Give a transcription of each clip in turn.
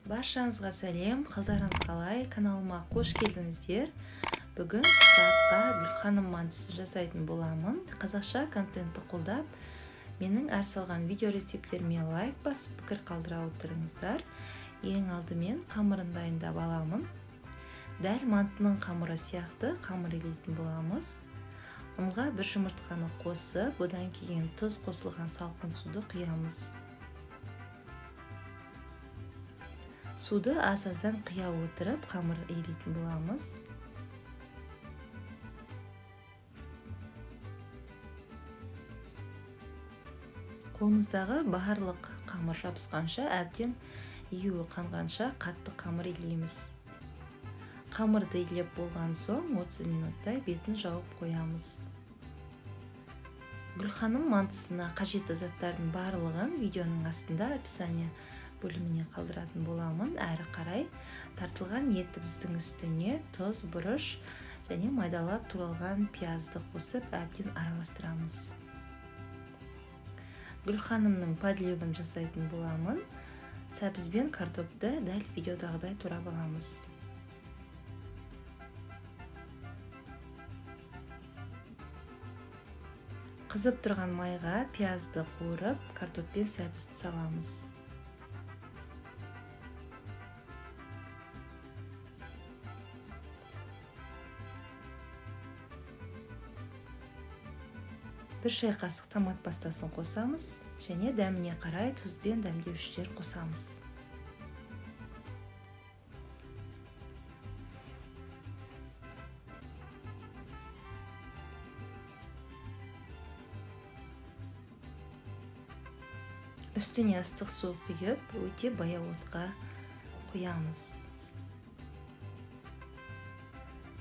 Баршаңызға сәлем, қалдарыңыз қалай? Каналыма қош келдіңіздер. Бүгін түскі асқа Гүлханым мантысы жасайтын боламын. Қазақша контентті қолдап, менің әр салған видео рецепттеріме лайк басып, пікір қалдыра отырыңыздар. Ең алдымен қамырын дайындап аламын. Дәл мантының қамыры сияқты қамыр илейтін боламыз. Ұнға бір жұмыртқаны қосып, одан кейін тұз қосылған салқын суды құямыз. Суды аз-аздан құя отырып, қамыр илейтін боламыз. Қолымыздағы барлық қамыр жабысқанша, әбден июі қанғанша қатты қамыр илейміз. Қамырды илеп болған соң 30 минуттай бетін жауып қоямыз. Гүлханым мантысына қажетті заттардың барлығын видеоның астында описание бөліміне қалдыратын боламын. Әрі қарай тартылған етіміздің үстіне тұз, бұрыш және майдалап туралған пиязды қосып әбден араластырамыз. Гүлханымның подливін жасайтын боламын. Сәбіз бен картопты дәл видеодағыдай турап аламыз. Қызып тұрған майға пиязды қуырып, картоп пен сәбізді саламыз. Бір шай қасық томат пастасын қосамыз және дәміне қарай тұз бен дәмдеуіштер қосамыз. Үстіне ыстық су құйып, өте баяу отқа қоямыз.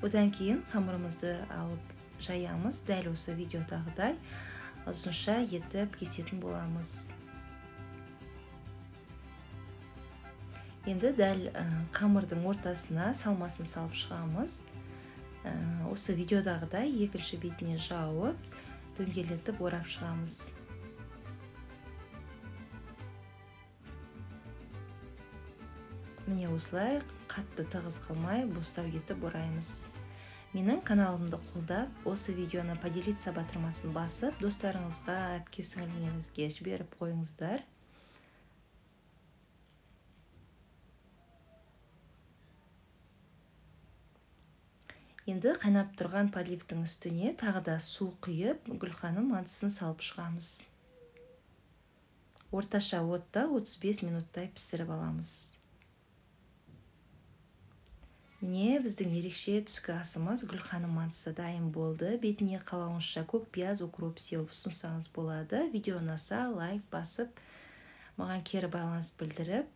Одан кейін қамырымызды алып жаямыз. Дәл осы видеодағыдай ұзынша етіп кесетін боламыз. Енді дәл қамырдың ортасына салмасын салып шығамыз. Осы видеодағыдай екінші бетіне жауып, дөңгелетіп орап шығамыз. Міне осылай қатты тығыз қылмай, бостау етіп ораймыз. Менің каналымды қолдап, осы видеоны поделиться батырмасын басып, достарыңызға, әпке сіңілілеріңізге жіберіп қойыңыздар. Енді қайнап тұрған подливтің үстіне тағы да су құйып, Гүлханым мантысын салып шығамыз. Орташа отта 35 минуттай пісіріп аламыз. Міне біздің ерекше түскі асымыз Гүлханым мантысы дайын болды. Бетіне қалауыңызша көк пияз, укроп сеуіп ұсынсаңыз болады. Видео ұнаса лайк басып, маған кері байланыс білдіріп,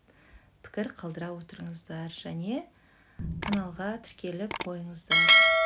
пікір қалдыра отырыңыздар және каналға тіркеліп қойыңыздар.